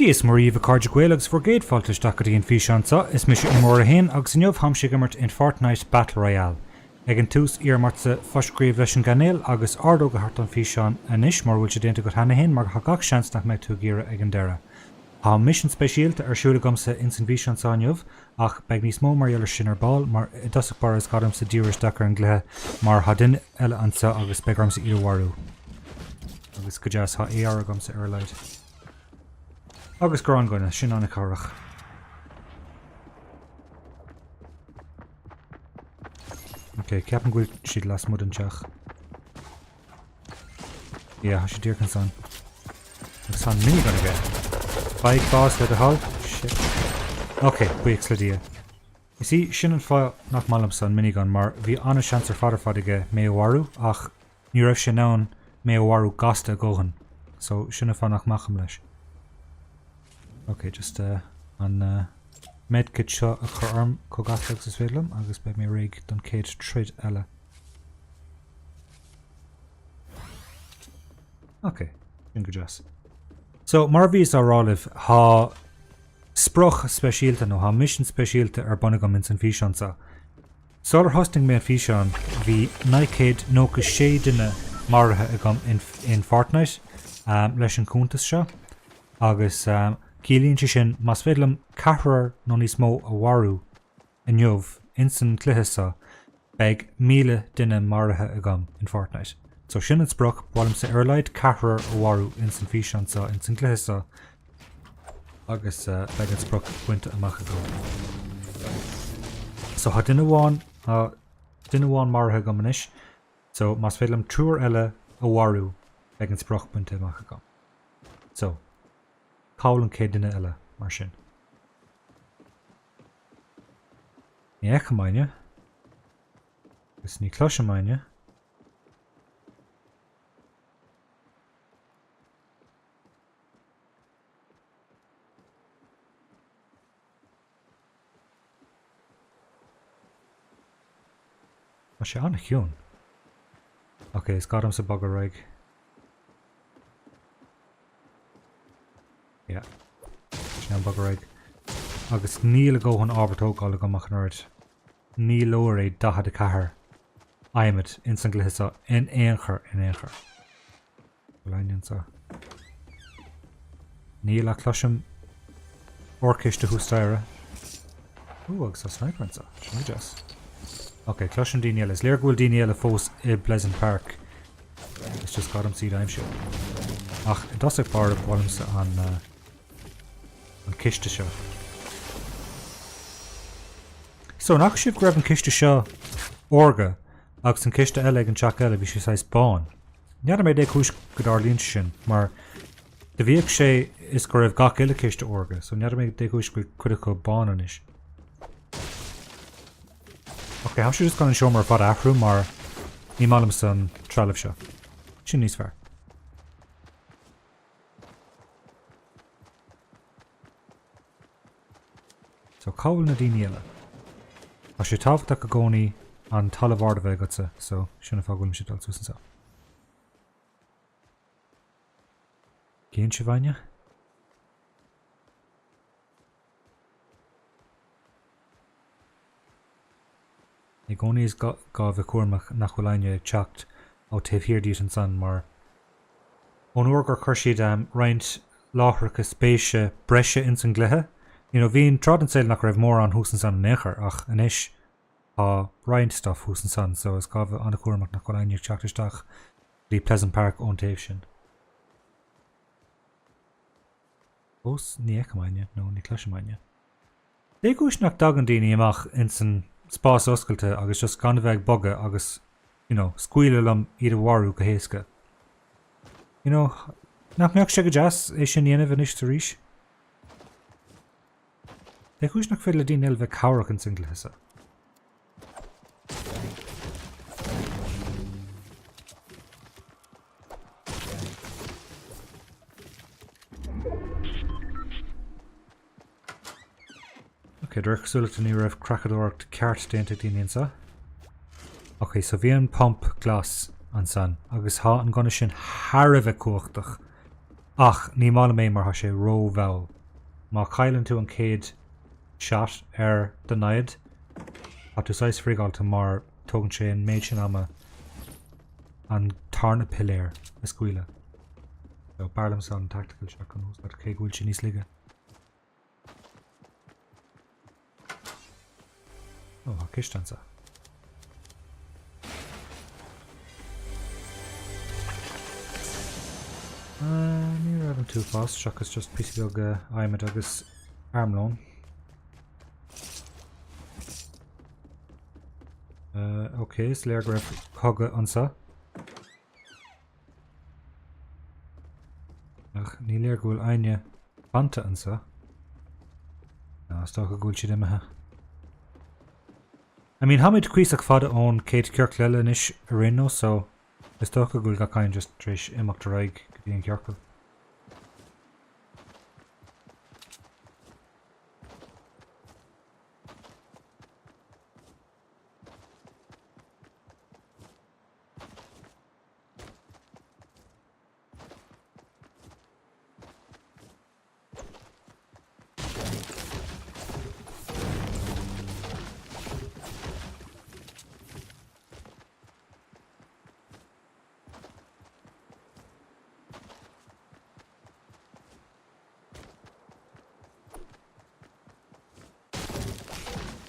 Dia is Muire dhaoibh a chairde Gael agus bhur gcéad fáilte isteach go dtí an físeán seo. Is mise Imreoir 1 agus inniu táimse ag imirt in Fortnite Battle Royale. Ag an tús iarraim ortsa foscríobh leis an gcainéal agus ordóg a thabhairt don físeán anois mura bhfuil sé déanta agat cheana féin mar tá gach seans nach mbeidh tú ag iarraidh ag an deireadh. Tá misean speisialta ar siúl agamsa ins an bhfíseán seo inniu ach beidh níos mó mar gheall ar sin ar ball mar i dtosach báire is gá domsa díriú isteach ar an gcluiche mar tá duine eile anseo agus beidh ormsa iad a mharú. Agus go deas, tá AR agamsa ar a laghad. Agus gránghunna, sin an-chabhrach. Ok, ceapaim go bhfuil siad lasmuigh den teach. Yeah, tá siad díreach ansan. Agus tá an minigun aige. Faigh bás le do thoil. Shit. Ok, buíochas le Dia. You see, sin an fáth nach maith liomsa an minigun mar bhí an-seans ar fad ar fad aige mé a mharú ach Ní raibh sé in ann mé a mharú gasta a dhóthain, so sin an fáth nach maith liom leis. Ok, just an medkit seo a chur orm chomh gasta agus is féidir liom agus beidh mé réidh don chéad troid eile. Ok, sin go deas. So, mar a bhíos á rá libh, tá sprioc speisialta nó tá misean speisialta ar bun agam ins an físeán seo. Sular thosnaigh mé an físeán, bhí 996 duine maraithe agam in Fortnite leis an cuntas seo agus ciallaíonn sé sin más féidir liom ceathrar nó níos mó a mharú inniu ins an cluiche seo, beidh 1,000 duine maraithe agam in Fortnite. So sin an sprioc, ba mhaith liomsa ar a laghad ceathrar a mharú ins an físeán seo, ins an gcluiche seo. agus beidh an sprioc bainte amach agam. So tá duine amháin, tá duine amháin maraithe agam anois, so más féidir liom triúr eile a mharú beidh an sprioc bainte amach agam. So, cá bhfuil an chéad duine eile mar sin? Ní fheicim éinne. Agus ní chloisim éinne. Tá sé an-chiúin. Ok, is gá domsa bogadh ar aghaidh. Yeah. Sin am bogadh ar aghaidh. Agus níl a dhóthain ábhar tógála agam ach an oiread. Ní leor é 44 adhmad ins an gcluiche seo in aon chor, in aon chor. Bhfuil éinne anseo? Níl ach cloisim órchiste thuas staighre. Ooh, agus tá sniper anseo. Sin go deas. Ok, cloisim daoine eile. Is léir go bhfuil daoine eile fós i bPleasant Park. Is just gá domsa iad a aimsiú. Ach i dtosach báire ba mhaith liomsa an, uh, an ciste seo. So, an bhfaca sibh go raibh an ciste seo órga agus an ciste eile ag an teach eile bhí sé saghas bán. N'fheadar mé dé cúis go dtarlaíonn sé sin, mar do bhíodh sé is go raibh gach uile ciste órga, so n'fheadar mé dé cúis go bhfuil cuid acu bán anois. Ok, táimse just chun an seomra ar fad a athrú mar ní maith liomsa an trealamh seo. Sin níos fearr. So cá bhfuil na daoine eile? Tá sé tábhachtach i gcónaí an talamh ard a bheith agatsa, so sin an fáth go bhfuilimse ag dul suas anseo. Cíonn sibh éinne? I gcónaí is gá a bheith cúramach nach bhfuil éinne ag teacht ó taobh thiar díot ansan mar ón uair gur chuir siad roinnt láithreacha spéise breise ins an gcluiche, you know bhí an tráth den saol nach raibh mórán thuas ansan in aon chor ach anois tá roinnt stuff thuas ansan so is gá a bheith an-chúramach nach bhfuil éinne ag teacht isteach go dtí Pleasant Park ón taobh sin. Fós ní fheicim éinne nó ní chloisim éinne. Dé cúis nach dtagann daoine amach ins an spás oscailte agus just gan a bheith ag bogadh agus you know scaoileadh liom iad a mharú go héasca. You know, nach mbeadh sé go deas é sin a dhéanamh anois is arís? Dé cúis nach féidir le daoine eile bheith cabhrach ins an gcluiche seo? Ok, de réir cosúlachta ní raibh creachadóireacht ceart déanta ag daoine anseo. Ok, so bhí an pump glas ansan agus tá an gunna sin thar a bheith cumhachtach. Ach ní maith liom é mar tá sé ró-mhall. Má chailleann tú an chéad shot ar do namhaid, tá tú saghas frigáilte mar tógann sé an méid sin ama an tarna piléar a scaoileadh. So b'fhearr liomsa an tactical shotgun a úsáid cé go bhfuil sé níos laige. Ó, tá ciste anseo. Ní raibh an t-uafás seachas just píosa beag adhmaid agus armlón. Ok, is léir go raibh cogadh anseo. Ach ní léir go bhfuil éinne fanta anseo. Ná, is dócha go bhfuil siad imithe. I mean, táimid cuíosach fada ón chéad ciorcal eile anois ar aon nós, so is dócha go bhfuil gach éinne just tar éis imeacht ar aghaidh go dtí an ciorcal.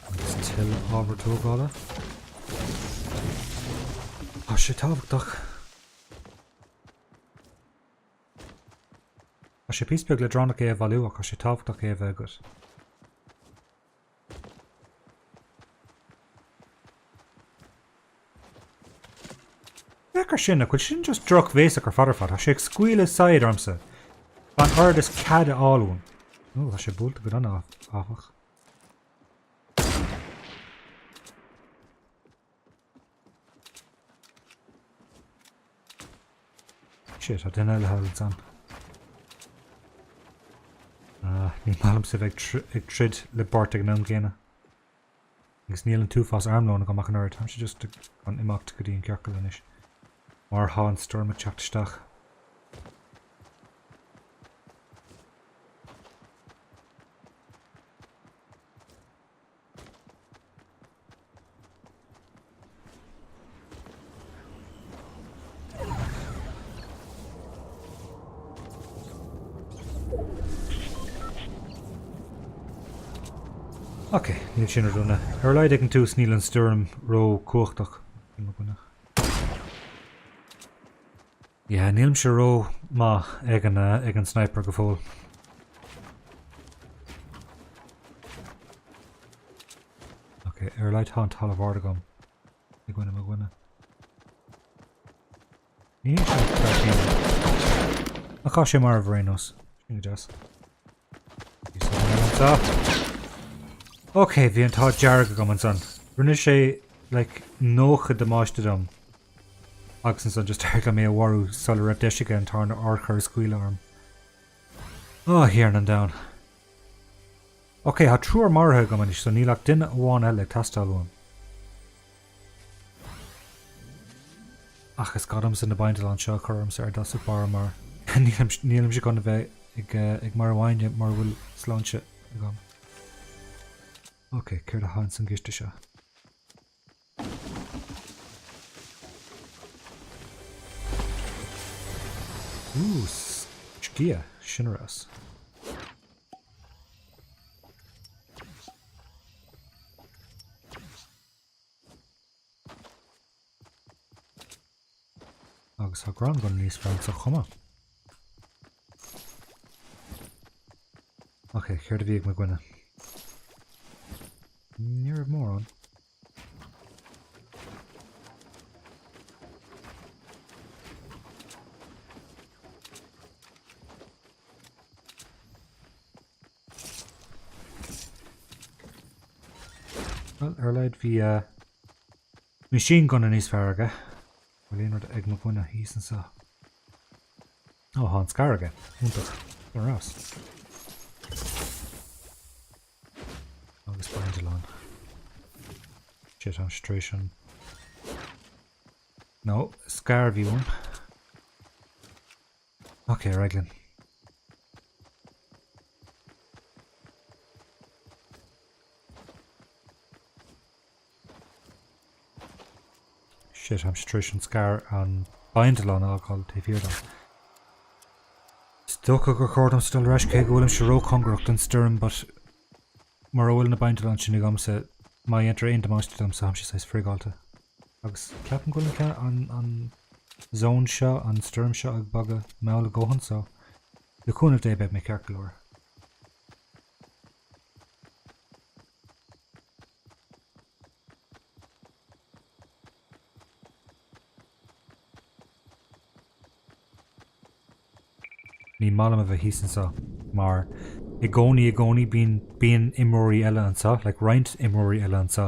Agus tuilleadh ábhar tógála. Tá sé tábhachtach. Tá sé píosa beag leadránach é a bhailiú ach tá sé tábhachtach é a bheith agat. Féach ar sin, nach bhfuil sin just drochbhéasach ar fad ar fad, tá sé ag scaoileadh saighead ormsa gan oiread is cead a fháil uaim. Ó, tá sé buailte go dona, áfach. Shit, tá duine eile thall ansan. Ah, ní maith liomsa bheith ag troid le beirt ag an am gcéanna. Agus níl an t-uafás armlóin agam ach an oiread. Táimse just chun imeacht go dtí an ciorcal anois. Mar tá an stoirm ag teacht isteach. Ok, níl sin ródhona. Ar a laghad ag an tús níl an stoirm ró-chumhachtach. Yeah, nílimse ró-mhaith ag an ag an sniper go fóill. Ok, ar a laghad tá an talamh ard agam i gcoinne mo dhuine. Ní hé seo ceart céanna. Ach tá sé marbh ar aon nós. Sin go deas. Ok, bhí an t-ádh dearg agam ansan. Rinne sé like 90 damáiste dom. Agus ansan just d'éirigh liom é a mharú sula raibh deis aige an tarna urchar a scaoileadh orm. Ó, a Thiarna an domhain. Ok, tá triúr maraithe agam anois so níl ach duine amháin eile ag teastáil uaim. Ach is gá domsa na bindealáin seo a chur ormsa ar dtosach báire mar nílimse chun a bheith ag ag marú éinne mura bhfuil sláinte agam. Ok, céard atá ins an gciste seo? Ooh, sciath, sin ar fheabhas. Agus tá ground gun níos fearr anseo chomh maith. Ok, céard a bhí ag mo dhuine? Ní raibh mórán. Well, ar a laghad bhí machine gunna níos fearr aige. Bhfuil aon rud ag mo dhuine thíos anseo? Ó, tá an scar aige. Iontach. Ar fheabhas. Agus bindealán. Shit, táim tar éis an... No, scar a bhí uaim. Ok, ar aghaidh linn. Shit, táimse tar éis an scar an bindealán a fhágáil taobh thiar dom. Is dócha gur chóir domsa dul ar ais cé go bhfuilimse róchóngarach don stoirm but mura bhfuil na bindealáin sin agamsa má dhéantar aon damáiste domsa táimse saghas frigáilte. Agus ceapaim go bhfuil an, an zone seo, an stoirm seo ag bogadh mall a dhóthain so le cúnamh Dé beidh mé ceart go leor. Ní maith liom a bheith thíos anseo mar i gcónaí i gcónaí bíonn bíonn imreoirí eile anseo, like roinnt imreoirí eile anseo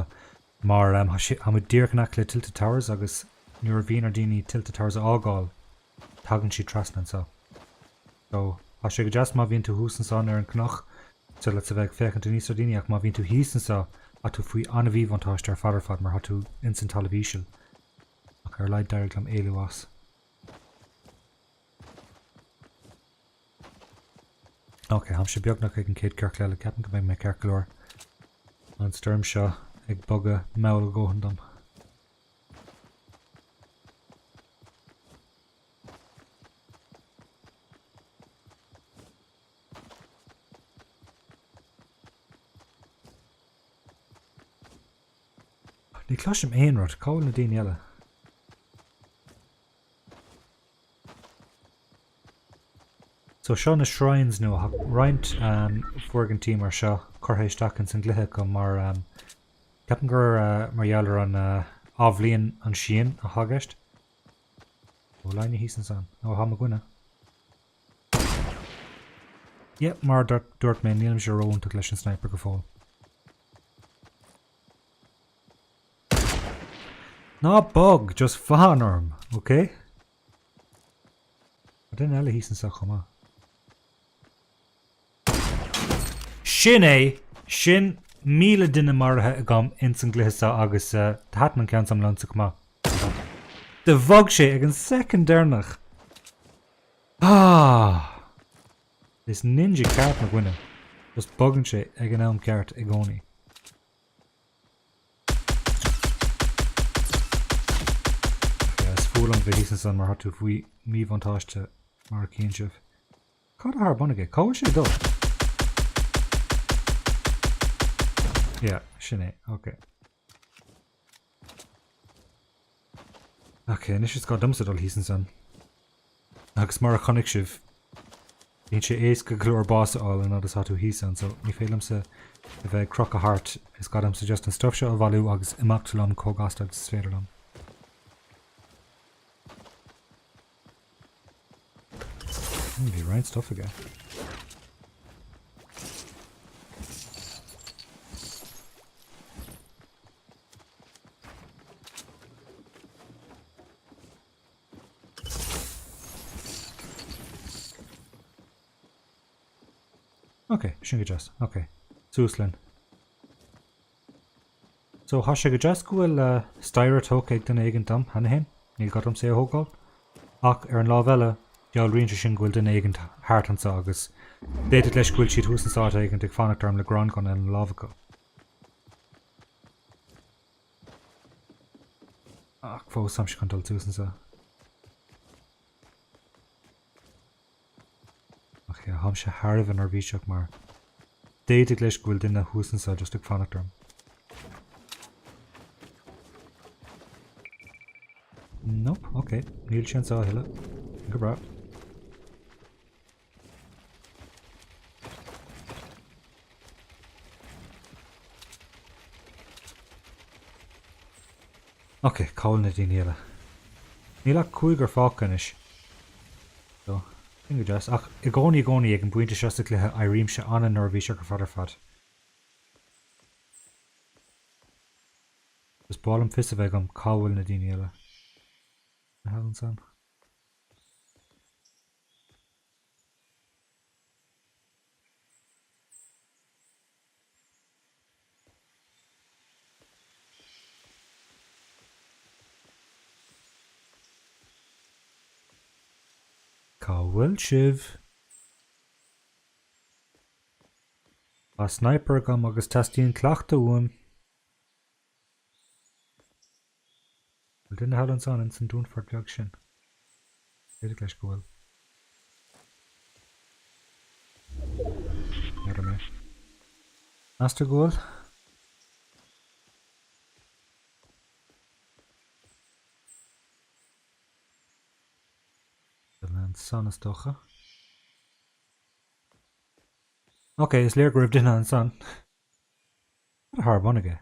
mar um, tá sé tá muid díreach in aice le Tilted Towers agus nuair a bhíonn ar daoine Tilted Towers a fhágáil tagann siad trasna anseo. So, tá sé go deas má bhíonn tú thuas ansan ar an cnoc so leat a bheith ag féachaint aníos ar daoine ach má bhíonn tú thíos anseo tá tú faoi an-mhíbhuntáiste ar fad ar fad mar tá tú ins an talamh íseal. Ach ar a laghad d'éirigh liom éalú as. Ok, táimse beagnach ag an chéad ciorcal eile, ceapaim go mbeidh mé ceart go leor. An stoirm seo ag bogadh mall a dhóthain dom. Ní chloisim aon rud, cá bhfuil na daoine eile? So seo na shrines nua, tá roinnt um, foirgintí mar seo curtha isteach ins an gcluiche acu mar um, ceapaim gur uh, mar gheall ar an uh, athbhliain an tSín atá i gceist. Ó bhfuil éinne thíos ansan. Ó tá mo dhuine. Yep, mar a dúirt mé, nílimse ró-iontach leis an sniper go fóill. Ná bog, just fan orm, ok? Tá duine eile thíos anseo chomh maith. Sin é! Sin 1,000 duine maraithe agam ins an gcluiche seo agus thaitin an ceann seo liomsa chomh maith. Do bhog sé ag an soicind deireanach! Ah! Is ninja ceart mo dhuine. Just bogann sé ag an am ceart i gcónaí. Is fuath liom bheith thíos ansan mar tá tú faoi mhíbhuntáiste mar a chíonn sibh. Cad atá ar bun aige? Cá bhfuil sé ag dul? Yeah, sin é. Ok. Ok, anois is gá domsa dul thíos ansan. Agus mar a chonaic sibh, bíonn sé éasca go leor bás a fháil an fhad is atá tú thíos ann, so ní féidir liomsa a bheith ag crochadh thart, is gá domsa just an stuff seo a bhailiú agus imeacht liom chomh gasta agus is féidir liom. Bhí roinnt stuff aige. Ok, sin go deas. Ok, suas linn. So, thá sé go deas go bhfuil staighre tógtha ag duine éigin dom cheana féin, níl gá domsa é a thógáil. Ach ar an lámh eile, dealraíonn sé sin go bhfuil duine éigin thart anseo agus d'fhéadfadh leis go bhfuil siad thuas anseo áit éigin ag fanacht orm le gránghunna ina lámh acu. Ach fós táimse chun dul suas anseo. Ach yeah, tháimse thar a bheith neirbhíseach mar d'fhéadfadh leis go bhfuil duine thuas anseo just ag fanacht orm. Nope, ok, níl sé anseo a thuilleadh. Go breá. Ok, cá bhfuil na daoine eile? Níl ach cúigear fágtha anois. So, sin go deas. Ach i gcónaí i gcónaí ag an bpointe seo sa chluiche éirímse an-neirbhíseach ar fad ar fad. Is ba mhaith liom fios a bheith agam cá bhfuil na daoine eile. Thall ansan. Cá bhfuil sibh? Tá sniper agam agus teastaíonn cleachtadh uaim. Bhfuil. Bhfuil duine thall ansan ins an dúnfort beag sin? Féadfaidh leis go bhfuil. N'fheadar mé. Meastar go bhfuil? Duine ansan is dócha. Ok, is léir go raibh duine ansan. Cad atá ar bun aige?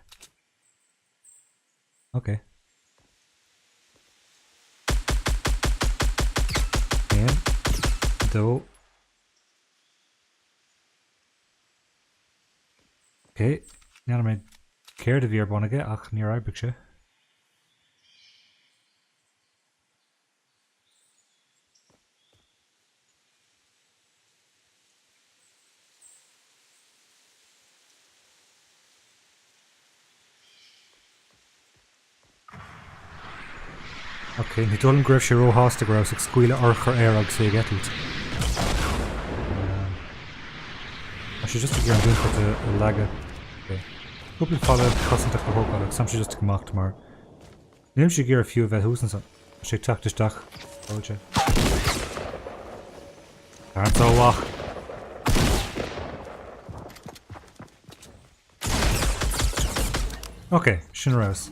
Ok. 1, 2. Ok, n'fheadar mé céard a bhí ar bun aige ach níor oibrigh sé. Ok, ní dóigh liom go raibh sé róshásta go rabhas ag scaoileadh urchar air agus é ag eitilt. Tá sé just ag iarraidh an dúnfort a leagadh. Ok. Cúpla falla cosantach a thógáil agus táimse just ag imeacht mar Nílimse ag iarraidh fiú a bheith thuas ansan. Tá sé ag teacht isteach. Cá bhfuil sé? Tar anso a mhac! Ok, sin ar fheabhas.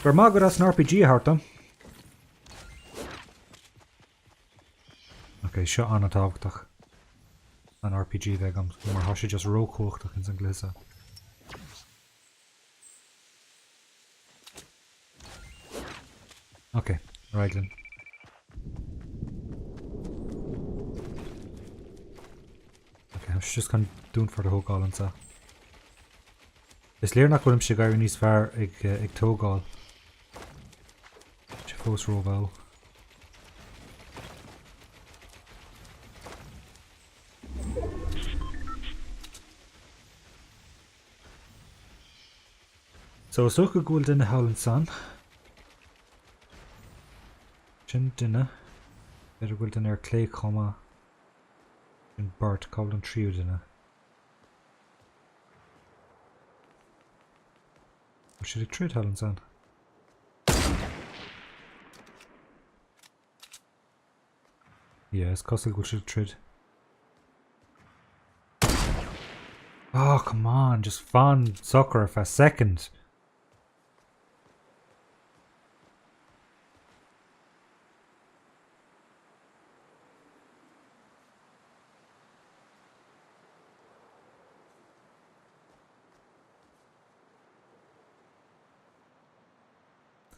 Go raibh maith agat as an RPG a thabhairt dom. Ok, seo an-tábhachtach. An RPG a bheith agam mar tá sé just róchumhachtach ins an gcluiche seo. Ok, ar aghaidh linn. Ok, tá sé just chun dúnfort a thógáil anseo. Is léir nach bhfuilimse ag éirí níos fearr ag, eh, ag tógáil. Sé fós rómhall. So is dócha go bhfuil duine thall ansan. Sin duine. B'fhéidir go bhfuil duine ar clé chomh maith. Sin beirt, cá bhfuil an tríú duine? Bhfuil siad ag troid thall ansan? Yeah, is cosúil go bhfuil siad ag troid. Oh, come on, just fan socair ar feadh second.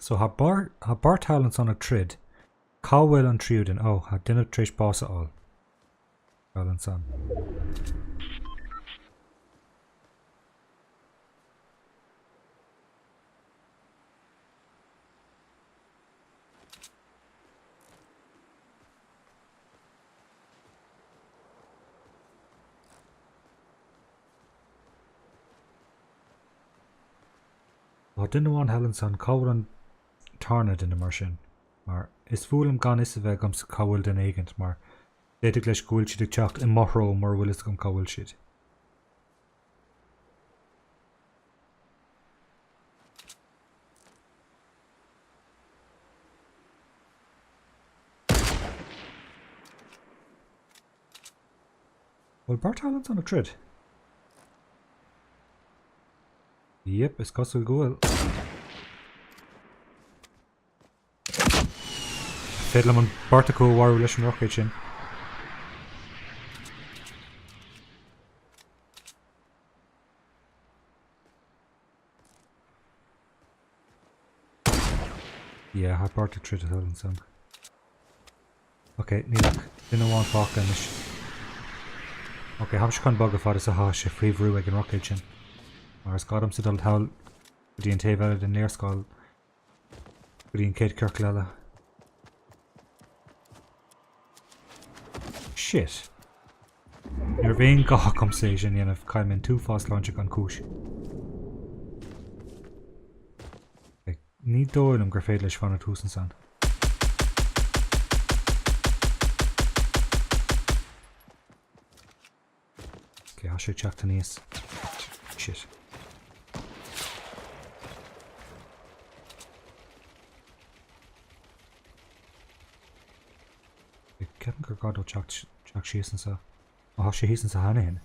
So tá beirt thall ansan ag troid. Cá bhfuil an tríú duine? Ó, tá duine tar éis bás a fháil. Thall ansan. Tá duine amháin thall ansan, cá bhfuil an tarna duine mar sin? Mar is fuath liom gan fhios a bheith agamsa cá bhfuil duine éigint, mar d'fhéadfadh leis go bhfuil siad ag teacht i mo threo mura bhfuil fhios agam cá bhfuil siad. Bhfuil beirt thall ansan ag troid? Yep, is cosúil go bhfuil. Féidir liom an beirt acu a mharú leis an roicéad sin. Yeah, tá beirt ag troid thall ansan. Ok, níl ach duine amháin fágtha anois. Ok, táimse chun bogadh fad is atá sé faoi bhrú ag an roicéad sin. Mar is gá domsa dul thall go dtí an taobh eile den léarscáil go dtí an chéad ciorcal eile. Shit. Ní raibh aon gá agamsa é sin a dhéanamh, chaill mé an t-uafás sláinte gan cúis. Ní dóigh liom gur féidir leis fanacht thuas ansan. Ok, tá sé ag teacht aníos. Shit. Ceapaim gur gá dó teacht teacht síos anseo. Ó tá sé thíos anseo cheana féin.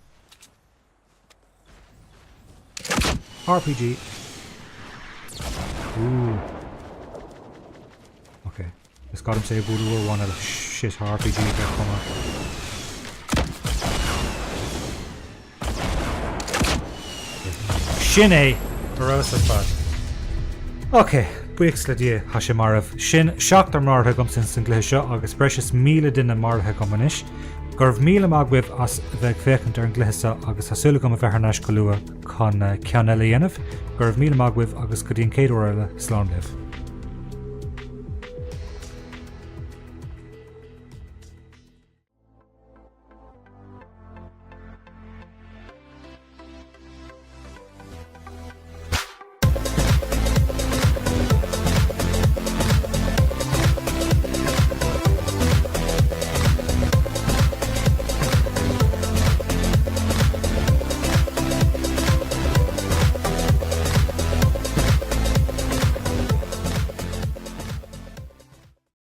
RPG! Ooh. Ok. Is gá domsa é a bhualadh uair amháin eile. Shit, tá RPG aige chomh maith. Sin é! Ar fheabhas ar fad. Ok, buíochas le Dia, tá sé marbh. Sin seachtar maraithe agamsa ins an gcluiche seo agus breis is 1,000 duine maraithe agam anois. Go raibh míle maith agaibh as a bheith ag féachaint ar an gcluiche seo agus tá súil agam a bheith thar n-ais go luath chun ceann eile a dhéanamh. Go raibh míle maith agaibh agus go dtí an chéad uair eile, slán libh.